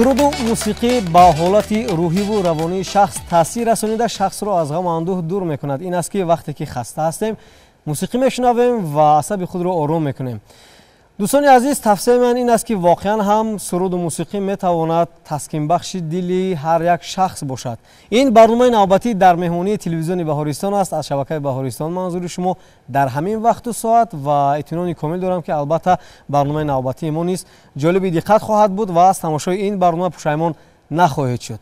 Суруду мусиқӣ ба ҳолати рӯҳиву равонии шахс таъсир расонида, шахсро аз ғаму андӯҳ дур мекунад. Ин аст ки вақте ки хаста ҳастем, мусиқӣ мешунавем ва асаби худро ором мекунем. Дӯстони азиз, тавсияи ман ин аст ки воқеан ҳам суруду мусиқӣ метавонад таскинбахши дили ҳар як шахс бошад. Ин барномаи навбатӣ дар меҳмонии телевизиони Баҳористон аст. Аз шабакаи Баҳористон манзури шумо дар ҳамин вақту соат ва итминони комил дорам ки албатта барномаи навбатии мо низ ҷолиби диққат хоҳад буд ва аз тамошои ин барнома пушаймон нахоҳед шуд.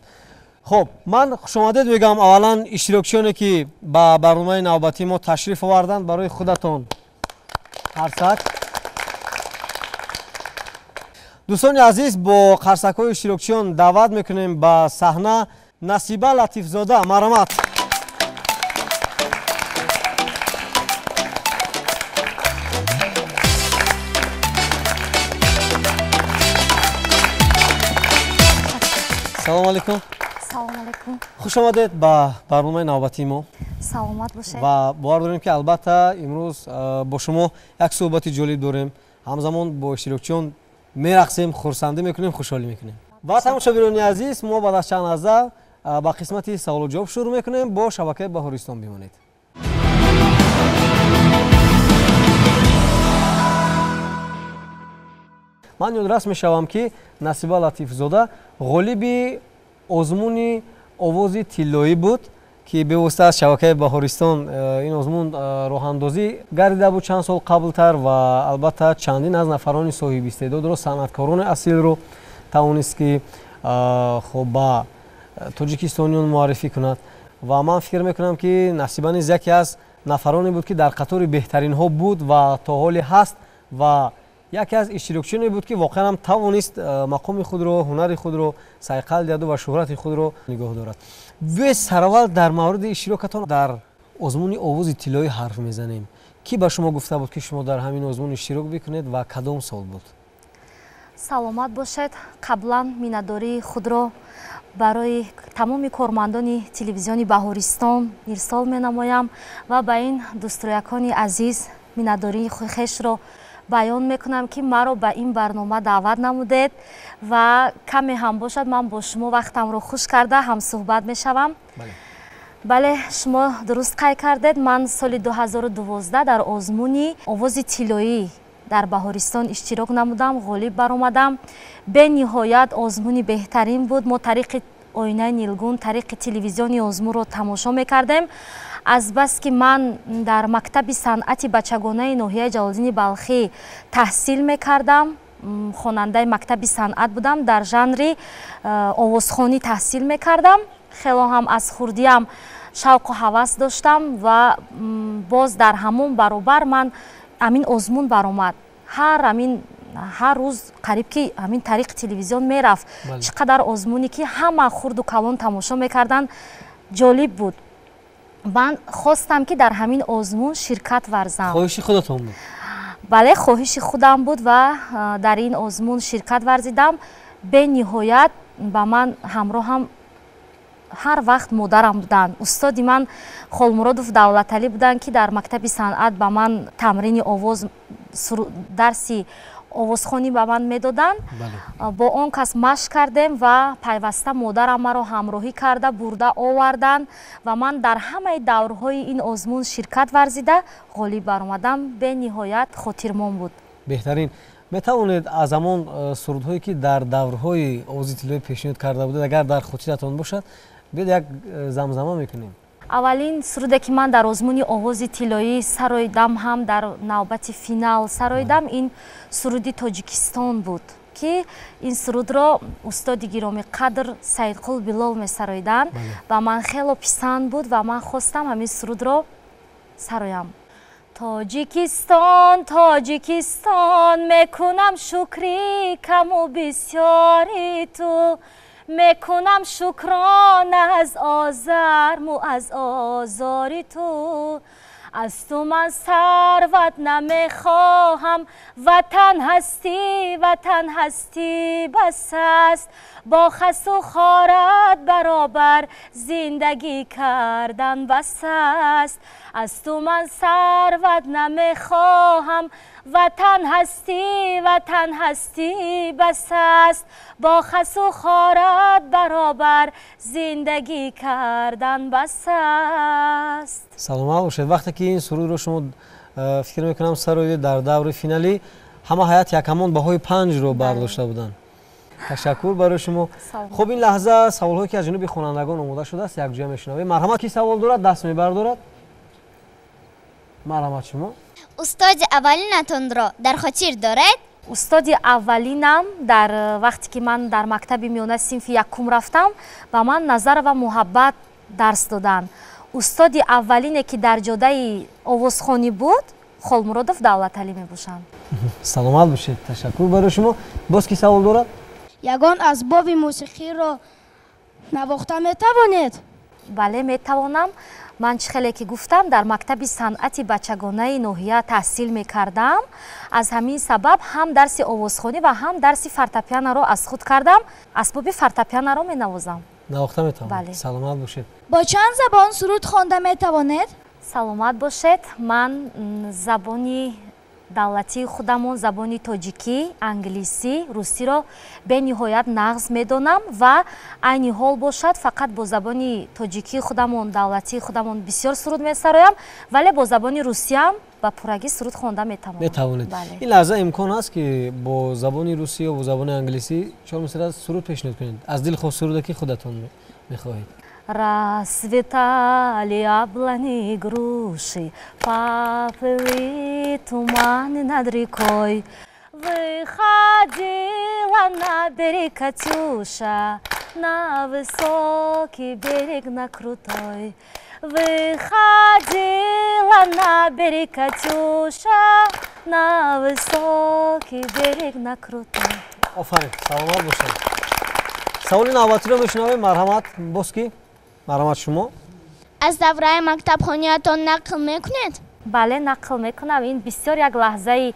Хуб, ман хушомадед мегӯям аввалан иштирокчиёне ки ба барномаи навбатии мо ташриф оварданд. Барои худатон қарсак. Дӯстони азиз, бо қарсакҳои иштирокчиён даъват мекунем ба саҳна Насиба Латифзода. Марҳамат. Салому алайкум. Салому алайкум. Хуш омадед ба барномаи навбатии мо. Саломат бошед. Ва бовар дорем ки албатта имрӯз бо шумо як суҳбати ҷолиб дорем. Ҳамзамон бо иштирокчиён мерақсем, хурсандӣ мекунем, хушҳолӣ мекунем. Ва тамошобинони азиз, мо баъд аз чанд лаҳза ба қисмати саволу ҷавоб шурӯъ мекунем. Бо шабакаи Баҳористон бимонед. Ман ёдрас мешавам ки Насиба Латифзода ғолиби озмуни овози тиллоӣ буд ки бевосита аз шабакаи Баҳористон ин озмун роҳандозӣ гардида буд чанд сол қаблтар ва албатта чандин аз нафарони соҳиби истеъдодро, санъаткорони асилро тавонист ки хуб ба тоҷикистониён муаррифӣ кунад. Ва ман фикр мекунам ки Насиба низ яке аз нафароне буд ки дар қатори беҳтаринҳо буд ва то ҳоле ҳаст ва яке аз иштирокчиёне буд ки воқеан ҳам тавонист мақоми худро, ҳунари худро сайқал диҳаду ва шӯҳрати худро нигоҳ дорад. Биёед сараввал дар мавриди иштирокатон дар озмуни овози тиллоӣ ҳарф мезанем. Кӣ ба шумо гуфта буд ки шумо дар ҳамин озмун иштирок бикунед ва кадом сол буд? Саломат бошед. Қаблан миннатдории худро барои тамоми кормандони телевизиони Баҳористон ирсол менамоям ва ба ин дӯстроякони азиз миннатдории хешро баён мекунам ки маро ба ин барнома даъват намудед ва каме ҳам бошад ман бо шумо вақтамро хуш карда ҳамсӯҳбат мешавам. Бале, шумо дуруст қайд кардед. Ман соли 2012 дар озмуни овози тиллоӣ дар Баҳористон иштирок намудам, ғолиб баромадам. Бениҳоят озмуни беҳтарин буд. Мо тариқи оинаи нилгун, тариқи телевизиони озмунро тамошо мекардем. Азбаски ман дар мактаби санъати бачагонаи ноҳияи Ҷалолиддини Балхӣ таҳсил мекардам, хонандаи мактаби санъат будам, дар жанри овозхонӣ таҳсил мекардам. Хело ҳам аз хурдиам шавқу ҳавас доштам ва боз дар ҳамон баробар ман ҳамин озмун баромад. Ҳар рӯз қариб ки ҳамин тариқи телевизион мерафт. Чӣ қадар озмуне ки ҳама хурду калон тамошо мекарданд, ҷолиб буд. Ман хостам ки дар ҳамин озмун ширкат варзам. Хоҳиши худатон буд? Бале, хоҳиши худам буд ва дар ин озмун ширкат варзидам. Бениҳоят ба ман ҳамроҳам ҳар вақт модарам буданд. Устоди ман Холмуродов Давлаталӣ буданд ки дар мактаби санъат ба ман тамрини овоз, дарси овозхонӣ ба ман медоданд. Бо он кас машқ кардем ва пайваста модарам маро ҳамроҳӣ карда бурда оварданд ва ман дар ҳамаи даврҳои ин озмун ширкат варзида ғолиб баромадам. Бениҳоят хотирмон буд. Беҳтарин. Метавонед аз ҳамон сурудҳое ки дар даврҳои овози тиллоӣ пешниҳод карда будед, агар дар хотиратон бошад, биёед як замзама мекунем. Аввалин суруде ки ман дар озмуни овози тиллоӣ сароидам, ҳам дар навбати финал сароидам, ин суруди Тоҷикистон буд ки ин сурудро устоди гиромиқадр Саидқул Билол месароиданд ва ман хело писанд буд ва ман хостам ҳамин сурудро сароям. Тоҷикистон, Тоҷикистон, мекунам шукри каму бисёри ту, мекунам шукрон аз озарму аз озори ту. Аз ту ман сарват намехоҳам, ватан ҳастӣ, ватан ҳастӣ бас аст. Бо хасу хорат баробар зиндагӣ кардан бас аст. Аз ту ман сарват намехоҳам, Ватан ҳастӣ, ватан ҳастӣ бас аст, бо хасу хорат баробар зиндагӣ кардан бас аст. Саломат бошед. Вақте ки ин сурудро шумо фикр мекунам сароида дар даври финалӣ, ҳама ҳайат якамон баҳои 5-ро бардошта буданд. Ташаккур барои шумо. Хуб, ин лаҳза саволҳое ки аз ҷониби хонандагон омода шудааст якҷоя мешунавем. Марҳамат, ки савол дорад даст мебардорад. Марҳамат, шумо. Устоди аввалинатонро дар хотир доред? Устоди аввалинам дар вақте ки ман дар мактаби миёна синфи якум рафтам, ба ман Назарова Муҳаббат дарс доданд. Устоди аввалине ки дар ҷодаи овозхонӣ буд, Холмуродов Давлаталӣ мебошанд. Саломат бошед, ташаккур барои шумо. Боз ки савол дорад? Ягон асбоби мусиқиро навохта метавонед? Бале, метавонам. Ман чӣ хеле ки гуфтам, дар мактаби санъати бачагонаи ноҳия таҳсил мекардам. Аз ҳамин сабаб ҳам дарси овозхонӣ ва ҳам дарси фортепианоро аз худ кардам. Асбоби фортепианоро менавозам. Навохта метавонед? Саломат бошед. Бо чанд забон суруд хонда метавонед? Саломат бошед. Ман забони давлатии худамон, забони тоҷикӣ, англисӣ, русиро бениҳоят нағз медонам ва айни ҳол бошад фақат бо забони тоҷикии худамон, давлатии худамон бисёр суруд месароям, вале бо забони русиям ба пуррагӣ суруд хонда метавонам. Метавонед. Ин лаҳза имкон ҳаст ки бо забони русӣ ё бо забони англисӣ чор мисра суруд пешниҳод кунед? Аз дили худ суруде ки худатон мехоҳед. Расцветали яблони и груши, поплыли туманы над рекой. Выходила на берег Катюша, на высокий берег, на крутой. Выходила на берег Катюша, на высокий берег, на крутой. Офарин, саломат бошед. Саволи навбатиро мешунавем. Марҳамат, боз ки? Марҳамат, шумо. Аз давраи мактабхониятон нақл мекунед? Бале, нақл мекунам. Ин бисёр як лаҳзаи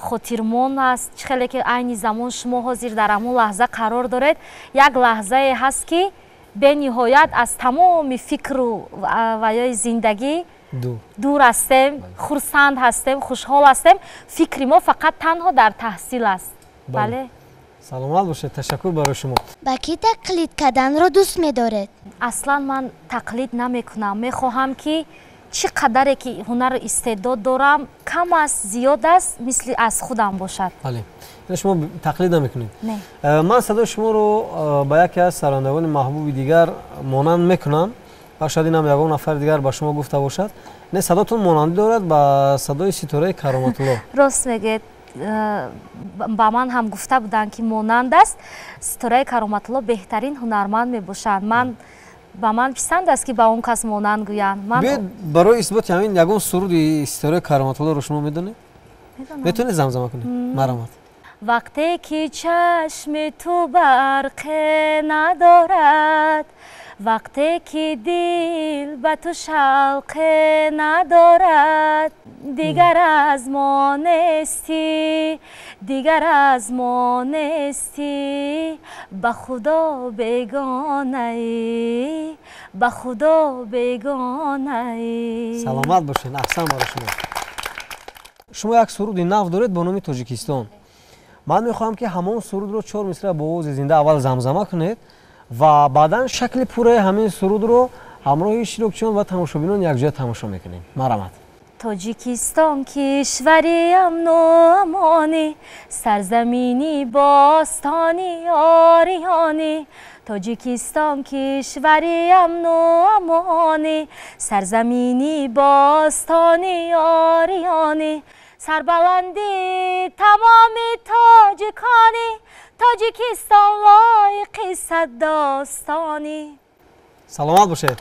хотирмон аст. Чӣ хеле ки айни замон шумо ҳозир дар ҳамон лаҳза қарор доред, як лаҳзае ҳаст ки бениҳоят аз тамоми фикру ваёи зиндагӣ дур ҳастем, хурсанд ҳастем, хушҳол ҳастем. Фикри мо фақат танҳо дар таҳсил аст. Бале. Саломат бошед, ташаккур барои шумо. Ба кӣ тақлид карданро дӯст медоред? Аслан ман тақлид намекунам. Мехоҳам ки чӣ қадаре ки ҳунару истеъдод дорам, кам аст, зиёд аст, мисли аз худам бошад. Бале, шумо тақлид намекунед? Не. Ман садои шуморо ба яке аз сарандагони маҳбуби дигар монанд мекунам ва шояд инам ягон нафари дигар ба шумо гуфта бошад. Не, садотон монандӣ дорад ба садои Ситораи Кароматулло. Рост мегӯед. Ба ман ҳам гуфта буданд ки монанд аст. Ситораи Кароматулло беҳтарин ҳунарманд мебошанд. Ман ба ман писанд аст ки ба он кас монанд гӯянд. Биёед барои исботи ҳамин ягон суруди Ситораи Кароматуллоро шумо медонед? Метавонед замзама кунед? Марҳамат. Вақте ки чашми ту барқе надорад, вақте ки дил ба ту шавқе надорад, дигар аз мо нестӣ, дигар аз мо нестӣ, ба худо бегонаӣ, ба худо бегонаӣ. Саломат бошед, аҳсан барои шумо. Шумо як суруди нав доред бо номи Тоҷикистон. Ман мехоҳам ки ҳамон сурудро чор мисра бо овози зинда аввал замзама кунед ва баъдан шакли пурраи ҳамин сурудро ҳамроҳи иштирокчиён ва тамошобинон якҷоя тамошо мекунем. Марҳамат. Тоҷикистон кишвари амну амонӣ, сарзамини бостони ориёнӣ. Тоҷикистон кишвари амну амонӣ, сарзамини бостони ориёнӣ. Сарбаландӣ тамоми тоҷиконӣ, Тоҷикистон лоиқи саддостонӣ. Саломат бошед.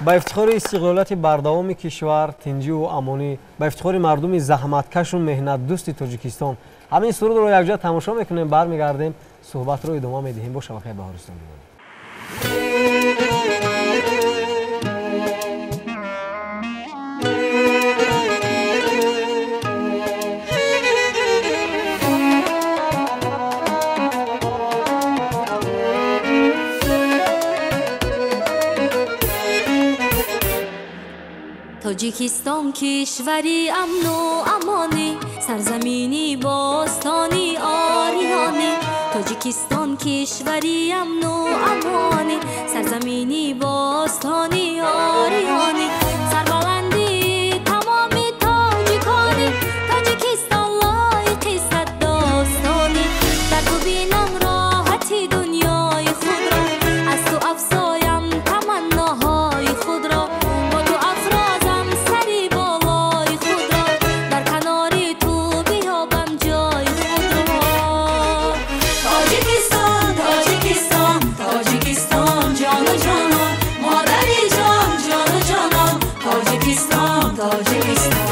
Ба ифтихори истиқлолияти бардавоми кишвар, тинҷиву амонӣ, ба ифтихори мардуми заҳматкашу меҳнатдӯсти Тоҷикистон ҳамин сурудро якҷоя тамошо мекунем. Бармегардем, суҳбатро идома медиҳем бо шабакаи Баҳористон. Тоҷикистон кишвари амну амонӣ, сарзамини бостони ориёнӣ. Тоҷикистон кишвари амну амонӣ, сарзамини бостони ориёнӣ. Сарбаландии тамоми тоҷиконӣ, Тоҷикистон лоиқи сад достонӣ. Дар ту бинам роҳати дунёи худро, аз ту афзоям таманноҳои худро. Бо ту афрозам сари болои худро, дар канори ту биёбам ҷои худро. Тоҷикистон, Тоҷикистон, Тоҷикистон, ҷону ҷонон, модари ҷон, ҷону ҷонон, Тоҷикистон, Тоҷикистон.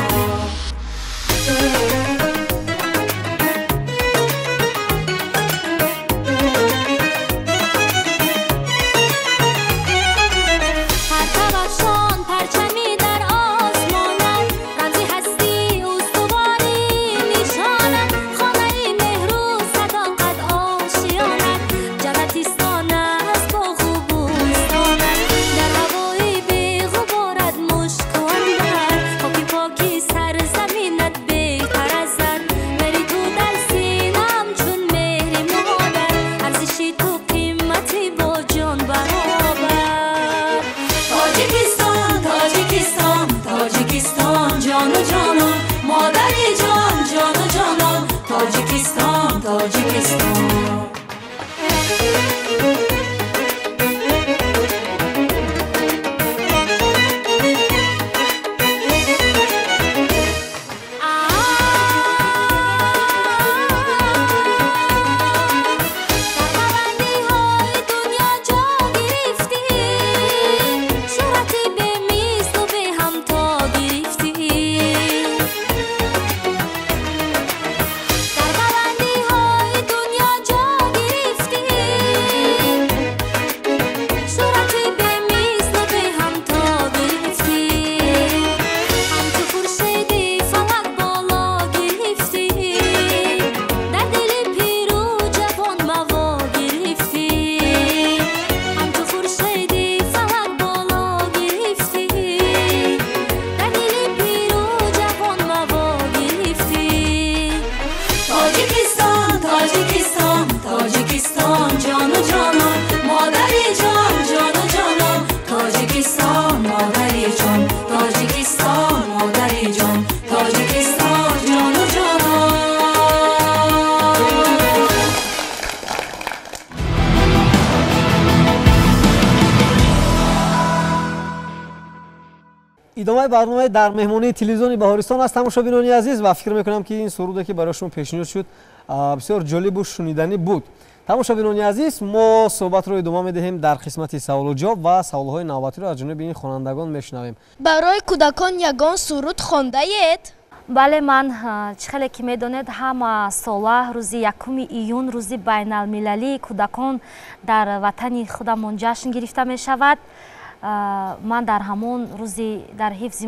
Партавафшон парчами дар осмонат, рамзи ҳастӣ устувори нишонат, хонаи меҳру садоқат ошиёнат, ҷаннатистон аст боғу бӯстонат. Дар ҳавои беғуборат мушку анбар, хоки поки сарзаминат беҳтар аз зар. Меҳри ту дар синаам чун меҳри модар, арзиши ту қимати бо ҷон баробар. Тоҷикистон, Тоҷикистон, Тоҷикистон, ҷону ҷонон, модари ҷон, ҷону ҷонон, Тоҷикистон, Тоҷикистон. Дар баландиҳои дунё ҷо гирифтӣ, шӯҳрати бемислу беҳамто гирифтӣ. Дар баландиҳои дунё ҷо гирифтӣ, шӯҳрати бемислу беҳамто гирифтӣ. Ҳамчу хуршеди фалак боло гирифтӣ, дар дили пиру ҷавон маво гирифтӣ. Ҳамчу хуршеди фалак боло гирифтӣ, дар дили пиру ҷавон маво гирифтӣ. Тоҷикистон, Тоҷикистон, Тоҷикистон, ҷону ҷонон, модари ҷон, ҷону ҷонон, Тоҷикистон, модари ҷон, Тоҷикистон, модари ҷон, Тоҷикистон, ҷону ҷонон. Идомаи барномаи дар меҳмонии телевизиони Баҳористон аст, тамошобинони азиз, ва фикр мекунам, ки ин суруде, ки барои шумо пешниҳод шуд, бисёр ҷолибу шуниданӣ буд. Тамошобинони азиз, мо суҳбатро идома медиҳем дар қисмати саволу ҷавоб ва саволҳои навбатиро аз ҷониби ин хонандагон мешунавем. Барои кӯдакон ягон суруд хондаед? Бале, ман чӣ хеле ки медонед, ҳама сола рӯзи 1 июн рӯзи байналмилалии кӯдакон дар ватани худамон ҷашн гирифта мешавад. Ман дар ҳамон рӯзи дар ҳифзи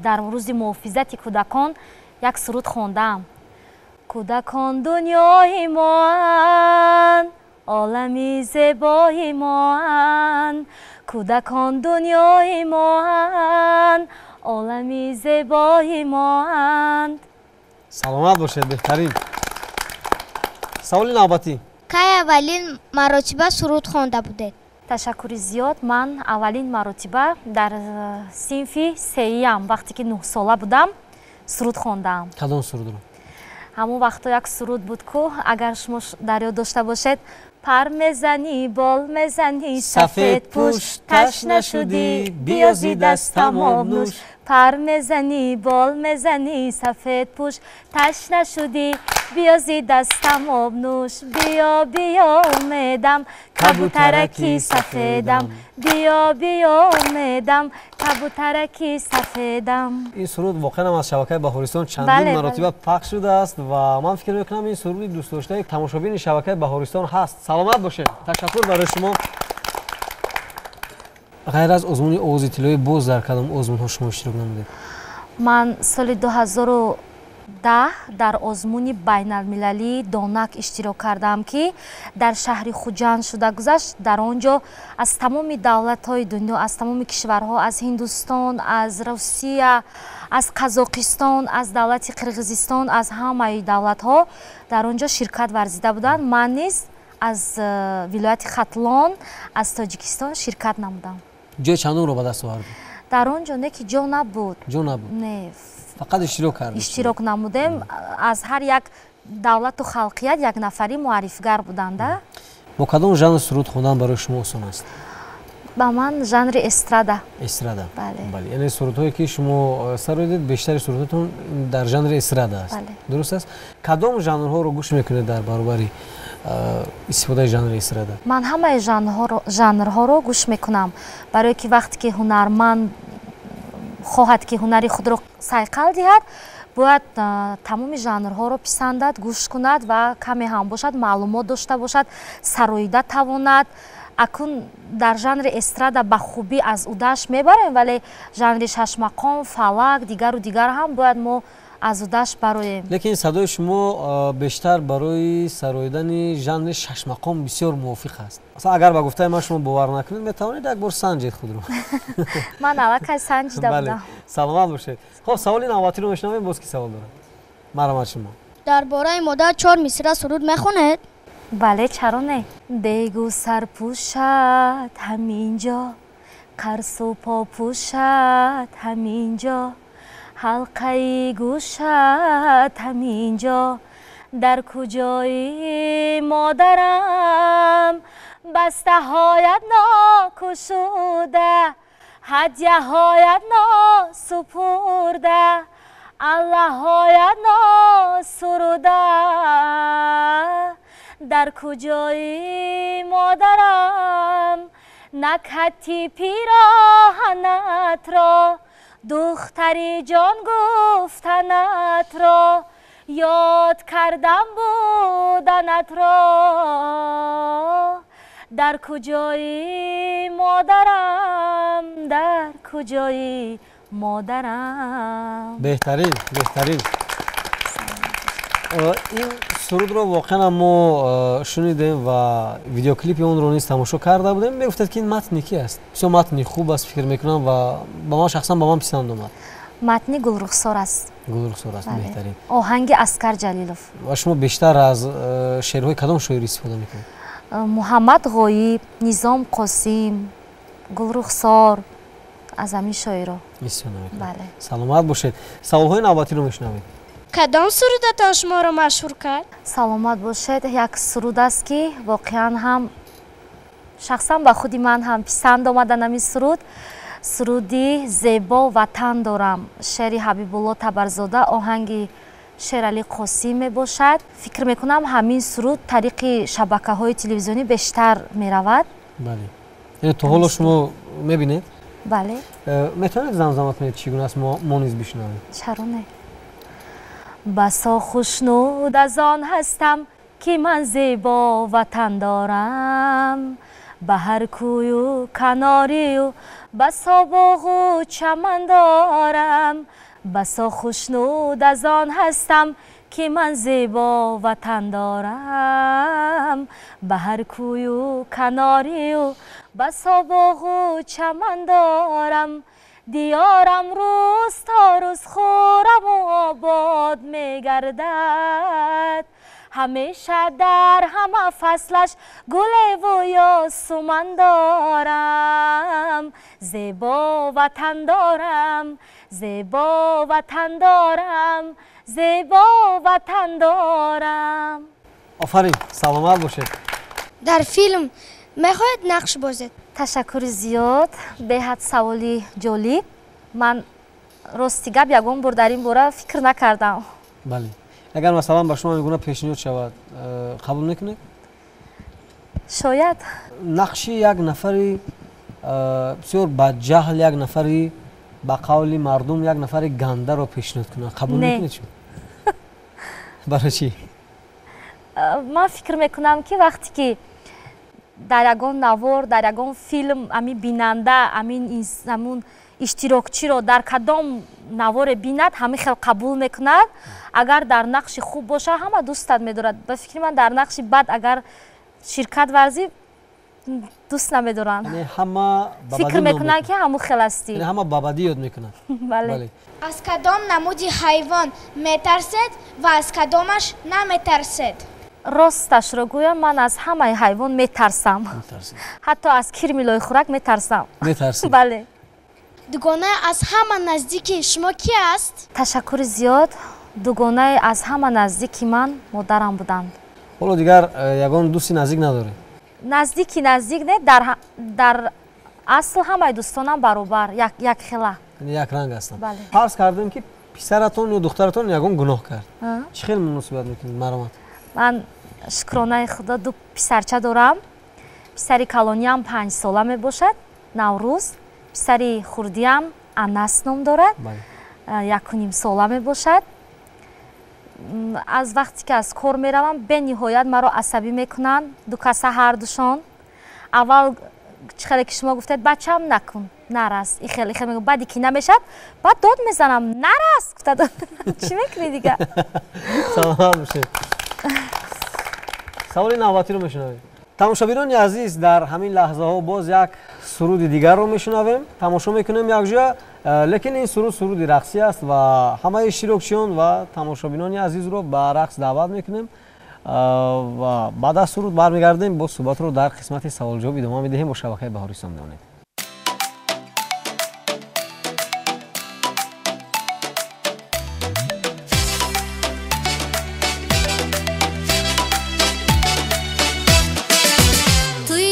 дар рӯзи муҳофизати кӯдакон як суруд хондаам. Кӯдакон дунёи моанд, олами зебои моанд. Кӯдакон дунёи моанд, олами зебои моанд. Саломат бошед, беҳтарин. Саволи навбатӣ. Кай аввалин маротиба суруд хонда будед? Ташаккури зиёд. Ман аввалин маротиба дар синфи сеям, вақте ки 9сола будам, суруд хондаам. Кадом сурудро? Ҳамон вақто як суруд буд ку, агар шумо дар ёд дошта бошед: пар мезанӣ, бол мезанӣ, сафедпӯш, ташна шудӣ, биё зи дастам об нӯш. Пар мезанӣ, бол мезанӣ, сафедпӯш, ташна шудӣ, биё зи дастам об нӯш. Биё, биё, умедам, кабутараки сафедам, биё, биё, умедам, кабутараки сафедам. Ин суруд воқеан ҳам аз шабакаи Баҳористон чандин маротиба пахш шудааст ва ман фикр мекунам, ин суруди дӯстдоштаи тамошобини шабакаи Баҳористон ҳаст. Саломат бошед, ташаккур барои шумо. Ғайр аз озмуни овози тиллоӣ, боз дар кадом озмунҳо шумо иштирок намудед? Ман соли 2000 10 дар озмуни байналмилалии Донак иштирок кардам, ки дар шаҳри Хуҷанд шуда гузашт. Дар он ҷо аз тамоми давлатҳои дунё, аз тамоми кишварҳо, аз Ҳиндустон, аз Русия, аз Қазоқистон, аз давлати Қирғизистон, аз ҳамаи давлатҳо дар он ҷо ширкат варзида буданд. Ман низ аз вилояти Хатлон, аз Тоҷикистон ширкат намудам. Ҷои чандумро ба даст овардед? Дар он ҷо не, ки ҷо набуд. Ҷо набуд? Не. Фақат иштирок кардед? Иштирок намудем. Аз ҳар як давлату халқият як нафари муаррифгар буданда. Бо кадом жанр суруд хондан барои шумо осон аст? Ба ман жанри эстрада. Эстрада. Бале. Бале. Яъне сурудҳое, ки шумо сароидед, бештари сурудҳотон дар жанри эстрада аст. Бале. Дуруст аст? Кадом жанрҳоро гӯш мекунед дар баробари истифодаи жанри эстрада? Ман ҳамаи жанрҳоро гӯш мекунам, барое ки вақте ки ҳунарманд хоҳад, ки ҳунари худро сайқал диҳад, бояд тамоми жанрҳоро писандад, гӯш кунад ва каме ҳам бошад маълумот дошта бошад, сароида тавонад. Акун дар жанри эстрада ба хубӣ аз удаш мебарем, вале жанри шашмақом, фалак, дигару дигар ҳам бояд мо аз удаш бароем. Лекин садои шумо бештар барои сароидани жанри шашмақом бисёр мувофиқ аст. Масалан, агар ба гуфтаи ман шумо бовар накунед, метавонед як бор санҷед худро. Ман аллакай санҷида будам. Саломат бошед. Хоб, саволи навбатиро мешунавем, боз ки савол дорад? Марҳамат шумо. Дар бораи модар 4 мисра суруд мехонед? Бале, чаро не? Дегу сарпӯшад ҳамин ҷо, қарсу попӯшад ҳамин ҷо, ҳалқаи гӯшад ҳамин ҷо, дар куҷои модарам бастаҳоят нокушуда, ҳадяҳоят носупурда, аллаҳоят носуруда, дар куҷои модарам накҳати пироҳанатро, духтари ҷон гуфтанатро, ёд кардам буданатро, дар куҷои модарам, дар куҷои модарам. Беҳтарин, беҳтарин. Ин сурудро воқеан мо шунидем ва видеоклипи онро низ тамошо карда будем. Мегуфтед, ки ин матни ки аст? Бисёр матни хуб аст, фикр мекунам, ва ба ман шахсан ба ман писанд омад. Матни Гулрухсор аст. Гулрухсор аст, беҳтарин. Оҳанги Аскар Ҷалилов. Ва шумо бештар аз шеърҳои кадом шоир истифода мекунед? Муҳаммад Ғоиб, Низом Қосим, Гулрухсор, аз ҳамин шоиро истифода мекунед. Бале. Саломат бошед. Саволҳои навбатиро мешунавед. Кадом сурудатон шуморо машҳур кард? Саломат бошед. Як суруд аст, ки воқеан ҳам шахсан ба худи ман ҳам писанд омадан ҳамин суруд. Суруди «Зебо ватан дорам», шеъри Ҳабибулло Табарзода, оҳанги Шералӣ Қосим мебошад. Фикр мекунам, ҳамин суруд тариқи шабакаҳои телевизионӣ бештар меравад. Бале, яъне то ҳоло шумо мебинед? Бале. Метавонед замзама кунед, чӣ гуна аст, мо низ бишунавем? Чаро не? Басо хушнуд аз он ҳастам, ки ман зебо ватан дорам, ба ҳар кӯю канорию басо боғу чаман дорам. Басо хушнуд аз он ҳастам, ки ман зебо ватан дорам, ба ҳар кӯю канорию басо боғу чаман дорам. Диёрам рӯз то рӯз хӯраму обод мегардад, ҳамеша дар ҳама фаслаш гулеву ёсуман дорам. Зебо ватан дорам, зебо ватан дорам, зебо ватан дорам. Офарин, саломат бошед. Дар филм мехоҳед нақш бозед? Ташаккури зиёд, беҳад саволи ҷолиб. Ман рости гап ягон бор дар ин бора фикр накардам. Бале, агар масалан ба шумо ин гуна пешниҳод шавад, қабул мекунед? Шояд. Нақши як нафари бисёр бадҷаҳл, як нафари ба қавли мардум як нафари гандаро пешниҳод кунанд, қабул мекунед шумо? Барои чӣ? Ман фикр мекунам, ки вақте ки дар ягон навор, дар ягон филм ҳамин бинанда ҳамин ҳамун Иштирокчиро дар кадом наворе бинад, ҳамин хел қабул мекунад. Агар дар нақши хуб боша, ҳама дӯстат медорад. Ба фикри ман, дар нақши бад агар ширкат варзӣ, дӯст намедоранд. Фикр мекунанд, ки ҳамун хел ҳастӣ. Ҳама ба бадӣ ёд мекунанд. Бале. Аз кадом намуди ҳайвон метарсед ва аз кадомаш наметарсед? Росташро гӯям, ман аз ҳамаи ҳайвон метарсам. Ҳатто аз кирми лойхӯрак метарсам. Метарсед? Бале. Дугонаи аз ҳама наздики шумо ки аст? Ташаккури зиёд. Дугонаи аз ҳама наздики ман модарам буданд. Ҳоло дигар ягон дӯсти наздик надоред? Наздики наздик не, дар асл ҳамаи дӯстонам баробар, якхела. Якранг ҳастанд. Фарз кардем, ки писаратон ё духтаратон ягон гуноҳ кард, чӣ хел муносибат мекунед, маромат? Ман, шукронаи худо, ду писарча дорам. Писари калониам 5 сола мебошад, Наврӯз. Писари хурдиам Анас ном дорад, 1.5 сола мебошад. Аз вақте ки аз кор меравам, бениҳоят маро асабӣ мекунанд ду каса, ҳардушон. Аввал, чӣ хеле ки шумо гуфтед, бачаам, накун, нарас, ихел ихел мегӯ. Баъде ки намешавад, баъд дод мезанам, нарас гуфта. Чӣ мекунӣ дига? Саломат бошед. Саволи навбатиро мешунавем. Тамошобинони азиз, дар ҳамин лаҳзаҳо боз як суруди дигарро мешунавем, тамошо мекунем якҷоя. Лекин ин суруд суруди рақсӣ аст ва ҳамаи иштирокчиён ва тамошобинони азизро ба рақс даъват мекунем. Ва баъд аз суруд бармегардем, боз суҳбатро дар қисмати саволҷавоб идома медиҳем. Бо шабакаи Баҳористон мемонед.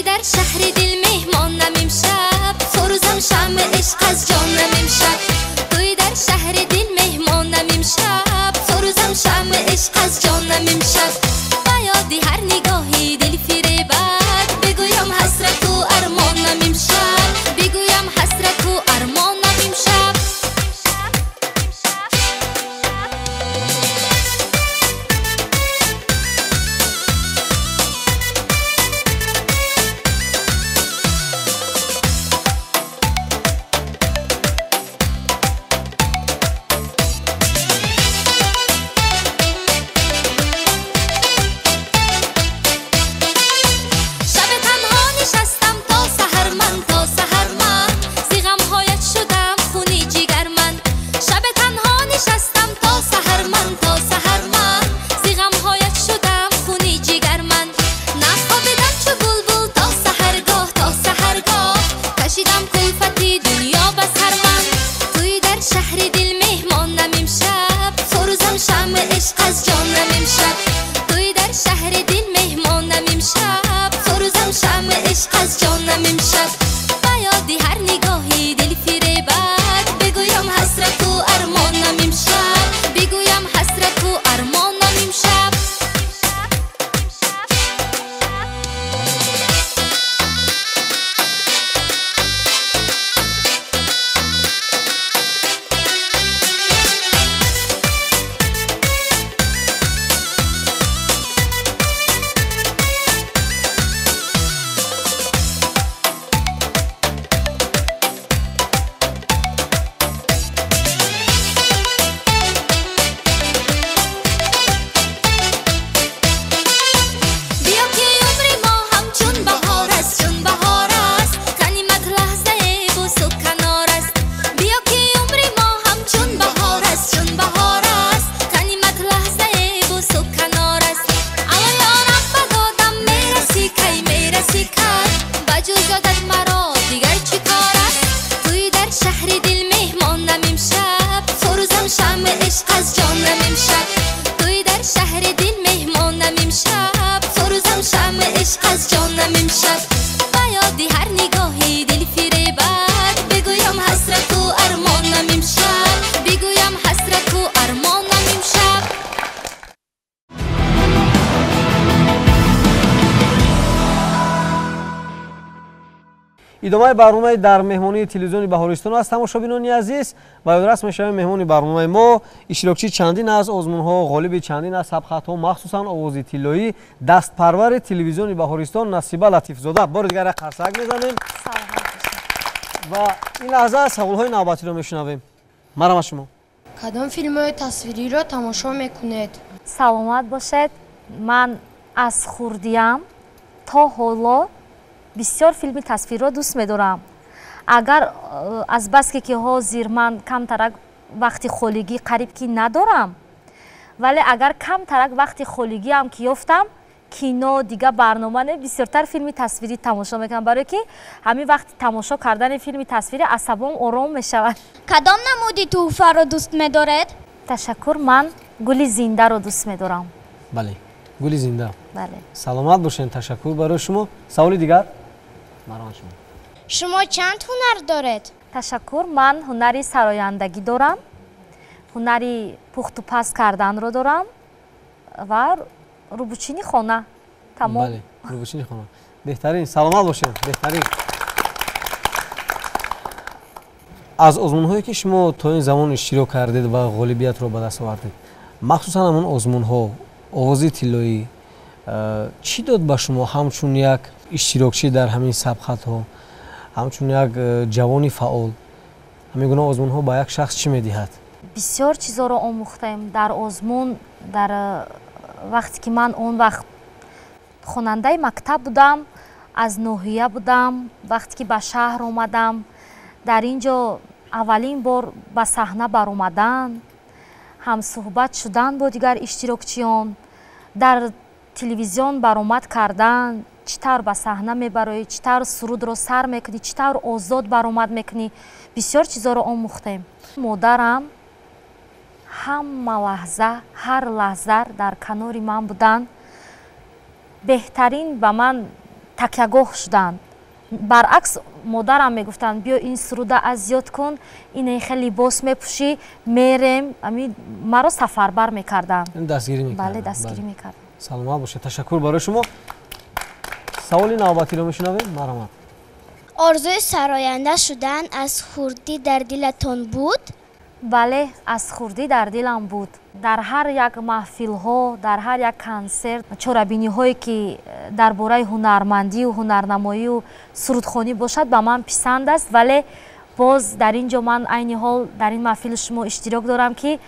Дар шаҳри дил меҳмонам имшаб, фурӯзам шамъи ишқ аз ҷонам имшаб. Туй дар шаҳри дил меҳмонам имшаб, фурӯзам шамъи ишқ аз ҷонам имшаб. Ба ёди ҳар нигоҳи дилфиребат, бигӯям ҳасрату армонам имшаб, бигӯям ҳасрату армонам имшаб. Шабе танҳо нишастам то саҳар ман, то саҳар ман, зи ғамҳоят шудам хуни ҷигар ман. Шабе танҳо нишастам то саҳар ман, то саҳар ман, зи ғамҳоят шудам хуни ҷигар ман. Нахобидам чу булбул то саҳаргоҳ, то саҳаргоҳ, кашидам кулфати дунё ба сар ман. Туй дар шаҳри дил меҳмонам имшаб, фурӯзам шамъи ишқ аз ҷонам имшаб. Туй дар шаҳри дил меҳмонам имшаб, фурӯзам шамъи ишқ аз ҷонам имшаб. Ба ёди ҳар нигоҳи дилфиребат, бигӯям ҳасрату армонам имшаб, бигӯям ҳасрату армонам имшаб. Биё, ки умри мо ҳамчун баҳор аст, чун баҳор аст, ғанимат лаҳзае бӯсу канор аст. Биё, ки умри мо ҳамчун баҳор аст, чун баҳор аст, ғанимат лаҳзае бӯсу канор аст. Ало ёрам, ба додам мерасӣ кай, мерасӣ кай? Ба ҷуз ёдат маро дигар чӣ кор аст? Туй дар шаҳри дил меҳмонам имшаб, фурӯзам шамъи ишқ аз ҷонам имшаб. Туй дар шаҳри дил меҳмонам имшаб, фурӯзам шамъи ишқ аз ҷонам имшаб. Ба ёди ҳар нигоҳи дилфиребат, бигӯям ҳасрату армонам имшаб, бигӯям ҳасрату армонам имшаб. Идомаи барномаи дар меҳмонии телевизиони Баҳористон аст, тамошобинони азиз. Ва ёдрас мешавем, меҳмони барномаи мо иштирокчии чандин аз озмунҳо, ғолиби чандин аз сабқатҳо, махсусан овози тиллоӣ, дастпарвари телевизиони Баҳористон Насиба Латифзода. Бори дигар як қарсак мезанем. Ва ин лаҳза саволҳои навбатиро мешунавем. Марҳамат шумо. Кадом филмҳои тасвириро тамошо мекунед? Саломат бошед. Ман аз хурдиам то ҳоло бисёр филми тасвириро дӯст медорам. Агар азбаски ки ҳозир ман камтарак вақти холигӣ қариб ки надорам, вале агар камтарак вақти холигиам ки ёфтам, кино, дига барнома не, бисёртар филми тасвирӣ тамошо мекунам, барое ки ҳамин вақти тамошо кардани филми тасвирӣ асабом ором мешавад. Кадом намуди тӯҳфаро дӯст медоред? Ташаккур, ман гули зиндаро дӯст медорам. Бале, гули зинда. Бале. Саломат бошед, ташаккур барои шумо. Саволи дигар? Марҳамат шумо. Шумо чанд ҳунар доред? Ташаккур, ман ҳунари сарояндагӣ дорам, ҳунари пухтупаз карданро дорам ва рӯбучини хона. Тамом. Бале, рӯбучини хона. Беҳтарин, саломат бошед, беҳтарин. Аз озмунҳое ки шумо то ин замон иштирок кардед ва ғолибиятро ба даст овардед, махсусан ҳамон озмунҳо, овози тиллоӣ, чӣ дод ба шумо ҳамчун як иштирокчӣ дар ҳамин сабқатҳо, ҳамчун як ҷавони фаъол? Ҳамин гуна озмунҳо ба як шахс чӣ медиҳад? Бисёр чизҳоро омӯхтем дар озмун. Дар вақте ки ман он вақт хонандаи мактаб будам, аз ноҳия будам, вақте ки ба шаҳр омадам, дар ин ҷо аввалин бор ба саҳна баромадан, ҳамсуҳбат шудан бо дигар иштирокчиён, дар телевизион баромад кардан, чӣ тавр ба саҳна мебароӣ, чӣ тавр сурудро сар мекунӣ, чӣ тавр озод баромад мекунӣ, бисёр чизҳоро омӯхтем. Модарам ҳама лаҳза, ҳар лаҳза дар канори ман буданд, беҳтарин ба ман такягоҳ шуданд. Баръакс, модарам мегуфтанд: биё ин суруда аз ёд кун, ине хеле либос мепӯшӣ, мерем. Маро сафарбар мекарданд. Дастгирӣ мекарданд. Бале, дастгирӣ мекарданд. Саломат бошед, ташаккур барои шумо. Саволи навбатиро мешунавем. Марҳамат. Орзуи сароянда шудан аз хурдӣ дар дилатон буд? Бале, аз хурдӣ дар дилам буд. Дар ҳар як маҳфилҳо, дар ҳар як консерт, чорабиниҳое ки дар бораи ҳунармандию ҳунарнамоию сурудхонӣ бошад, ба ман писанд аст. Вале боз дар ин ҷо ман айни ҳол дар ин маҳфили шумо иштирок дорам, ки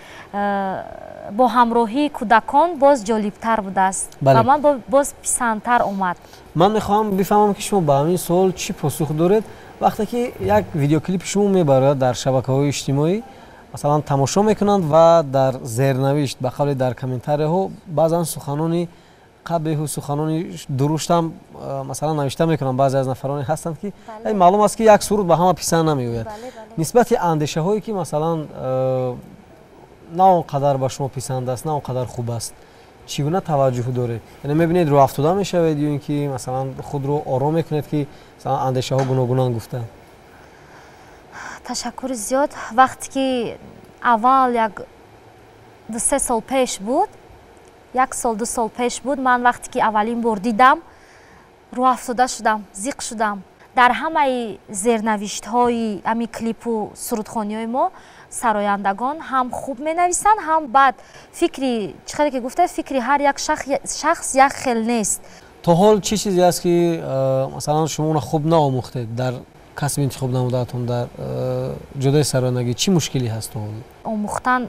бо ҳамроҳии кӯдакон боз ҷолибтар будааст, ба ман боз писандтар омад. Ман мехоҳам бифаҳмам, ки шумо ба ҳамин суол чӣ посух доред. Вақте ки як видеоклипи шумо мебарояд дар шабакаҳои иҷтимоӣ, масалан тамошо мекунанд ва дар зернавишт, ба қавле дар комментарияҳо баъзан суханони қабеҳу суханони дуруштам масалан навишта мекунанд. Баъзе аз нафароне ҳастанд, ки маълум аст, ки як суруд ба ҳама писанд намеояд. Нисбати андешаҳое ки масалан на он қадар ба шумо писанд аст, на он қадар хуб аст, чӣ гуна таваҷҷӯҳ доред? Яъне мебинед рӯ афтода мешавед ё ин ки масалан худро ором мекунед, ки масалан андешаҳо гуногунанд гуфта? Ташаккури зиёд. Вақте ки аввал як 2-3 сол пеш буд, як сол 2 сол пеш буд, ман вақте ки аввалин бор дидам, рӯафтода шудам, зиқ шудам. Дар ҳамаи зернавиштҳои ҳамин клипу сурудхониҳои мо сарояндагон ҳам хуб менависанд, ҳам бад. Фикри чӣ хеле ки гуфта, фикри ҳар як шахс як хел нест. То ҳол чӣ чизе аст, ки масалан шумо онро хуб наомӯхтед дар касби интихоб намудаатон, дар ҷодаи сарояндагӣ? Чӣ мушкиле ҳаст то ҳол? Омӯхтан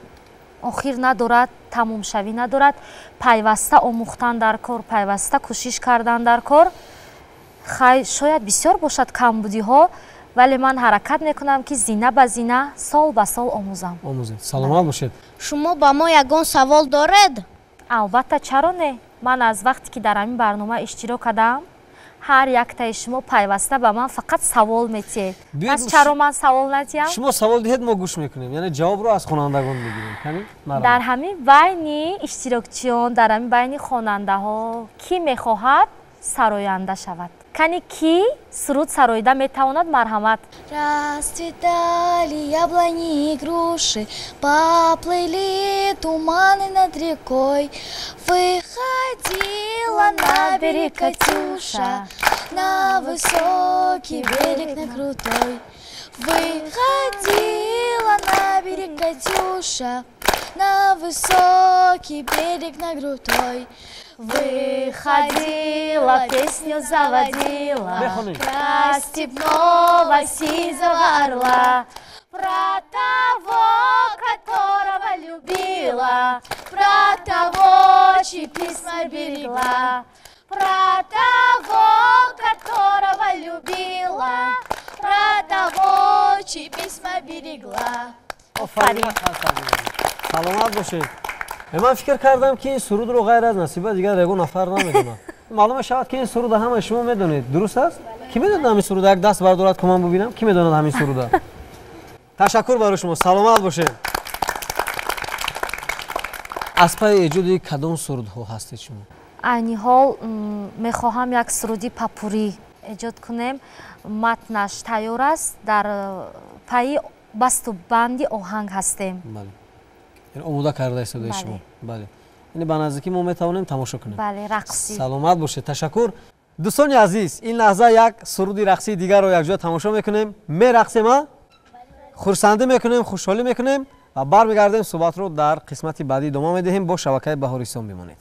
охир надорад, тамомшавӣ надорад. Пайваста омӯхтан дар кор, пайваста кӯшиш кардан дар кор. Хай, шояд бисёр бошад камбудиҳо, вале ман ҳаракат мекунам, ки зина ба зина, сол ба сол омӯзам. Омӯзед, саломат бошед. Шумо ба мо ягон савол доред? Албатта, чаро не. Ман аз вақте ки дар ҳамин барнома иштирок кардам, ҳар яктаи шумо пайваста ба ман фақат савол метиҳед. Пас чаро ман савол натиҳам? Шумо савол диҳед, мо гӯш мекунем, яъне ҷавобро аз хонандагон мегирем. Дар ҳамин байни иштирокчиён, дар ҳамин байни хонандаҳо кӣ мехоҳад сароянда шавад? Кани кӣ суруд сароида метавонад? Марҳамат. Расцветали яблони и груши, поплыли туманы над рекой. Выходила на берег Катюша, на высокий берег, на крутой. Выходила на берег Катюша, на высокий берег, на крутой. Выходила, песню заводила про степного сизого орла, про того, которого любила, про того, чьи письма берегла, про того, которого любила, про того, чьи письма берегла. Офарин, саломат бошед. Ман фикр кардам, ки ин сурудро ғайр аз Насиба дигар ягон нафар намедонад. Маълум мешавад, ки ин суруда ҳамаи шумо медонед, дуруст аст? Ки медонад ҳамин суруда? Як даст бардорад, ки ман бубинам, ки медонад ҳамин суруда. Ташаккур барои шумо, саломат бошед. Аз пайи эҷоди кадом сурудҳо ҳастед шумо? Айни ҳол мехоҳам як суруди папурӣ эҷод кунем. Матнаш тайёр аст, дар пайи басту банди оҳанг ҳастем. Омода карда истодаи шумо. Бале, яъне ба наздикӣ мо метавонем тамошо кунем. Бале, рақсӣ. Саломат бошед, ташаккур. Дӯстони азиз, ин лаҳза як суруди рақсии дигарро якҷоя тамошо мекунем. Мерақсем, а хурсандӣ мекунем, хушҳолӣ мекунем ва бармегардем, суҳбатро дар қисмати баъдӣ идома медиҳем. Бо шабакаи Баҳористон бимонед.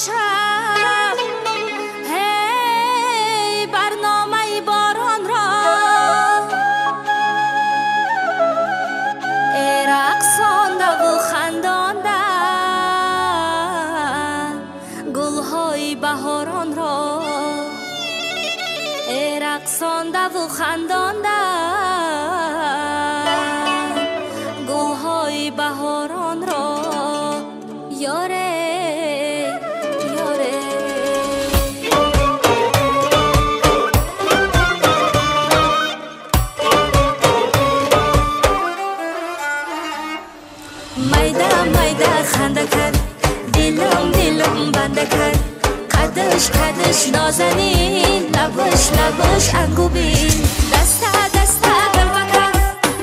Шаб ҳей барномаи боронро, э рақсондаву хандонда гулҳои баҳоронро, э рақсондаву хандонда гулҳои баҳоронро. Ёре, ханда кард, дилам дилам банда кард, қадаш қадаш нозанин, лабаш лабаш ангубин, даста даста гул ба каф,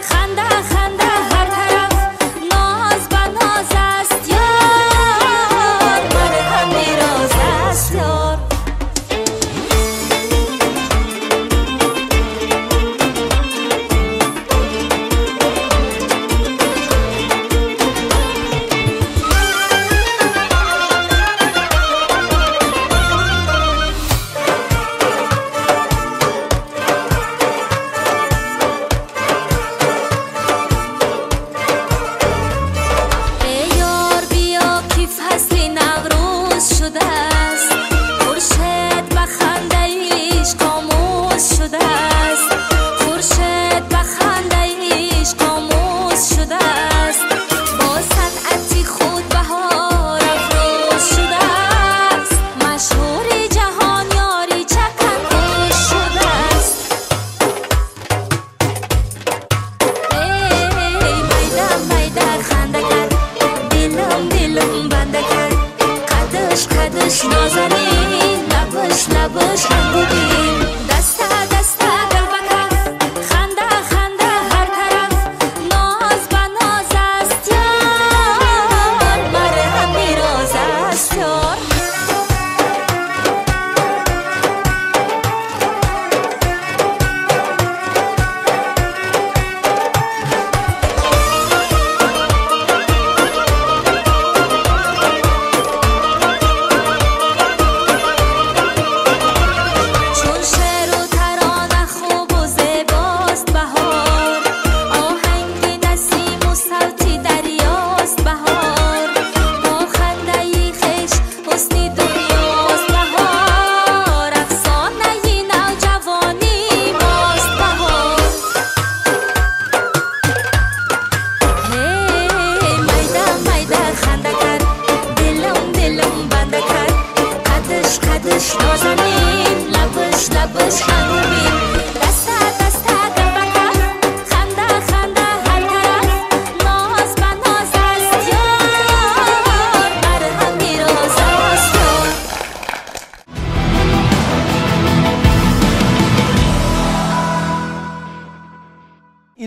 ханда ханда ҳар тараф, ноз ба ноз аст ёр, марҳами роз аст ёр.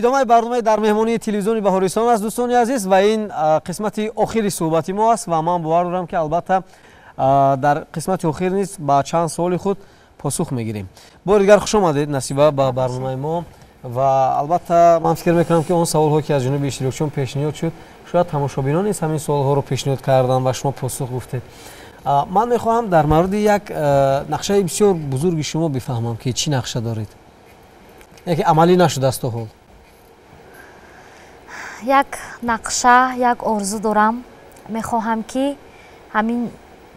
Идомаи барномаи дар меҳмонии телевизиони Баҳористон аст, дӯстони азиз, ва ин қисмати охири суҳбати мо аст ва ман бовар дорам, ки албатта дар қисмати охир низ ба чанд суоли худ Посух мегирем. Бори дигар хуш омадед, Насиба, ба барномаи мо. Ва албатта ман фикр мекунам, ки он саволҳое, ки аз ҷониби иштирокчиён пешниҳод шуд, шояд тамошобинон низ ҳамин суолҳоро пешниҳод карданд ва шумо посух гуфтед. Ман мехоҳам дар мавриди як нақшаи бисёр бузурги шумо бифаҳмам, ки чӣ нақша доред, яке амалӣ нашудааст то ҳол. Як нақша, як орзу дорам. Мехоҳам, ки ҳамин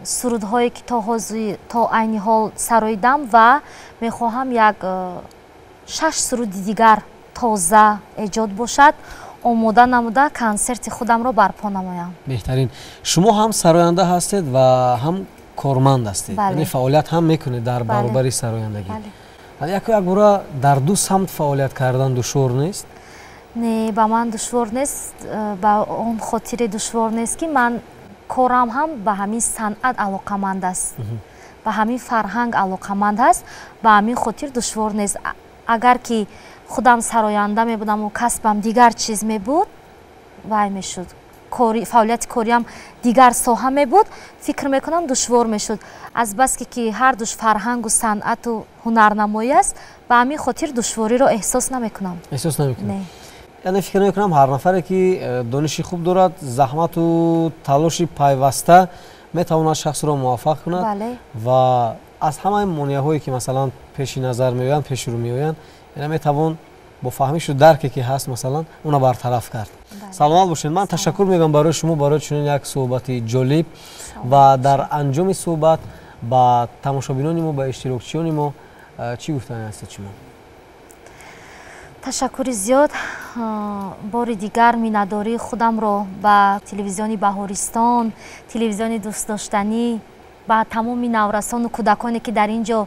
сурудҳое, ки то ҳозир, то айни ҳол сароидам, ва мехоҳам як шаш суруди дигар тоза эҷод бошад, омода намуда, консерти худамро барпо намоям. Беҳтарин. Шумо ҳам сароянда ҳастед ва ҳам корманд ҳастед, яъне фаъолият ҳам мекунед дар баробари сарояндагӣ. Яку якбора дар ду самт фаъолият кардан душвор нест? Не, ба ман душвор нест. Ба он хотире душвор нест, ки ман корам ҳам ба ҳамин санъат алоқаманд аст, ба ҳамин фарҳанг алоқаманд аст. Ба ҳамин хотир душвор нест. Агар ки худам сароянда мебудаму касбам дигар чиз мебуд, вай мешуд, фаъолияти кориам дигар соҳа мебуд, фикр мекунам, душвор мешуд. Азбаски ки ҳардуш фарҳангу санъату ҳунарнамоӣ аст, ба ҳамин хотир душвориро эҳсос намекунам. Эҳсос намекунам. Яъне фикр мекунам, ҳар нафаре, ки дониши хуб дорад, заҳмату талоши пайваста метавонад шахсро муваффақ кунад ва аз ҳамаи монеаҳое, ки масалан пеши назар меоянд, пеши рӯ меоянд, яъне метавон бо фаҳмишу дарке, ки ҳаст, масалан, уна бартараф кард. Саломат бошед. Ман ташаккур мегӯям барои шумо, барои чунин як суҳбати ҷолиб. Ва дар анҷоми суҳбат ба тамошобинони мо, ба иштирокчиёни мо чӣ гуфтани ҳастед шумо? Ташаккури зиёд. Бори дигар миннатдории худамро ба телевизиони Баҳористон, телевизиони дӯстдоштанӣ, ба тамоми наврасону кӯдаконе, ки дар ин ҷо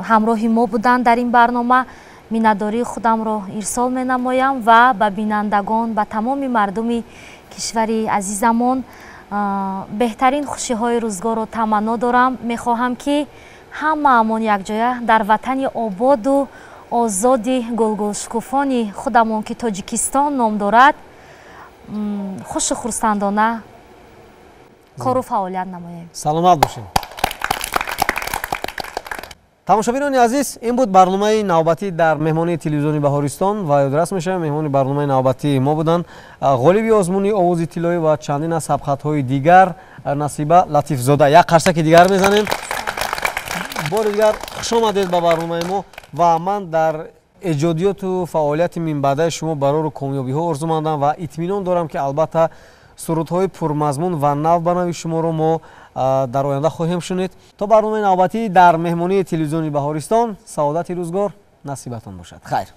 ҳамроҳи мо буданд дар ин барнома, миннатдории худамро ирсол менамоям ва ба бинандагон, ба тамоми мардуми кишвари азизамон беҳтарин хушиҳои рӯзгорро таманно дорам. Мехоҳам, ки ҳамаамон якҷоя дар ватани ободу озоди гулгулшукуфони худамон, ки Тоҷикистон ном дорад, хушу хурсандона кору фаъолият намоем. Саломат бошед. Тамошобинони азиз, ин буд барномаи навбатӣ дар меҳмонии телевизиони Баҳористон. Ва ёдрас мешавем, меҳмони барномаи навбатии мо буданд ғолиби озмуни Овози тиллоӣ ва чандин аз сабқатҳои дигар Насиба Латифзода. Як қарсаки дигар мезанем. Бори дигар хуш омадед ба барномаи мо ва ман дар эҷодиёту фаъолияти минбаъдаи шумо барору комёбиҳо орзумандам ва итминон дорам, ки албатта сурудҳои пурмазмун ва нав ба нави шуморо мо дар оянда хоҳем шунид. То барномаи навбатӣ дар меҳмонии телевизиони Баҳористон, саодати рӯзгор насибатон бошад. Хайр.